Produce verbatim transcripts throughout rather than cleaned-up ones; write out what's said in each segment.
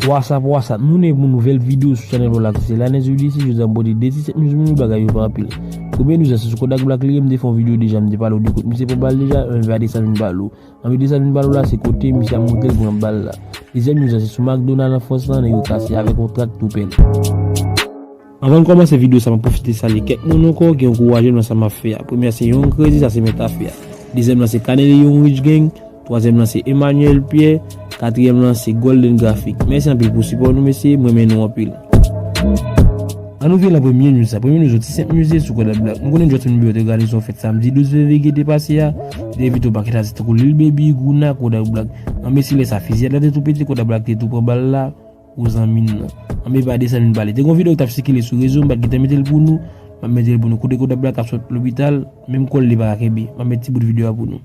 What's up, what's up? Nou ne pou nouvèl videyo sou chanèl ou la ki se Lanez U D C, jodi a m pote de ti sèt news pou nou, bagay yo pa anpil. Premye news la se sou Kodak Black li ye, m te fè yon videyo deja, m te pale w de kote misye pran bal deja, men m va desann vin pale w. Anvi desann vin pale w la se kote misye ap montre l pran bal la. Dezyèm news la se sou McDonald an Frans lan, nèg yo kase avèk yon trak tou pèl. Anvan n kòmanse videyo sa, m ap pwofite salye kèk moun ankò ki ankouraje m nan sa m ap fè a. Premye a se Young Crazy, sa se mèt afè a. Dezyèm lan se Kaneli Young Rich Gang. Twazyèm lan se Emmanuel Pierre. Katriyèm lan se Golden Graphic. Mèsi anpil pou sipò nou, mesye. M renmen nou anpil. Ann ouvri lan premye news sa. Premye news, yon ti senp news sou Kodak Black. Nou konnen Jodson Bieber te òganize yon fèt samdi douz fevriye ki te pase a. Li te envite yon pakèt atis tankou Lil Baby, Guna, Kodak Black. Ann mesye lè sa fiziyad la te tou pete, Kodak Black te tou pran bal la. Pou zanmi n nan. Ann pa desann vin pale. Te gen yon videyo ki t ap sikile sou rezo, m pa t gentan mete l pou nou. M ap mete l pou nou. Kote Kodak Black ap sot lopital, menm kò l li pa ka kenbe. M ap met ti bout videyo a pou nou.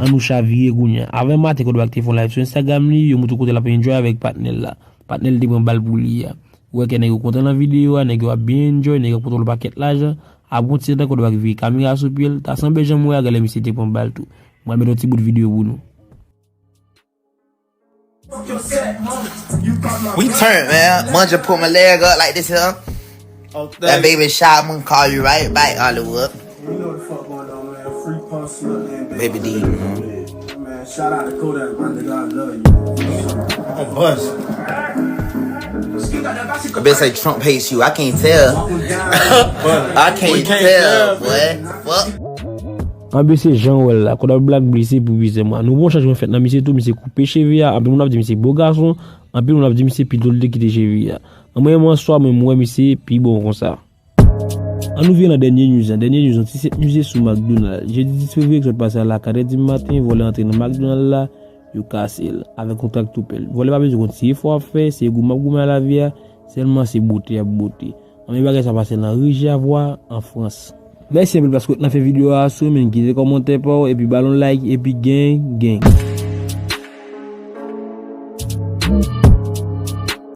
Ann nou chavire kounye a. Avè maten, Kodak Black te fè yon live sou Instagram li, yo montre kote l ap enjoy avèk patnè l la. Patnè l te pran bal pou li a. Ou wè kè nèg yo kontan nan videyo a, nèg yo ap byen enjoy, nèg yo ap kontan yon pakèt lajan. Apre yon ti tan, Kodak Black vire kamera sou pye l, ta sanble jan m wè a, gade lè misye te pran bal tou. Mwen mete yon ti bout videyo pou nou. We turn, man. Manja put my leg up like this here. That baby shot, I'm gonna call you right back, Hollywood. Baby D. Shout out to Kodak, my nigga. I love you. On buzz. Bitch say Trump hates you. I can't tell. I can't tell, boy. Fuck. Anben se jan w wè l la, Kodak Black blese pou plizyè mwa. Nou wè yon chanjman fèt nan misye tou, misye koupe cheve a, anpil moun ap di misye bo gason, anpil moun ap di misye pito l te kite cheve a. Anmwey mwen swa mwen m wè misye pi bon konsa. Ann nou vire nan dènye news lan. Dènye news, yon ti senp news sou McDonald. Jedi dis fevriye ki sot pase a la, katrè di maten, vòlè antre nan McDonald la, yo kase l avèk yon trak tou pèl. Vòlè pa bezwen konn si efò w ap fè, se goumen w ap goumen a lavi a, sèlman se bote y ap bote. Anmwey bagay sa pase nan Ri Javwa, an Frans. Mèsi anpil paske w t nan fen videyo a, si w renmen kite kòmantè pa w, epi ba l yon like, epi gang, gang.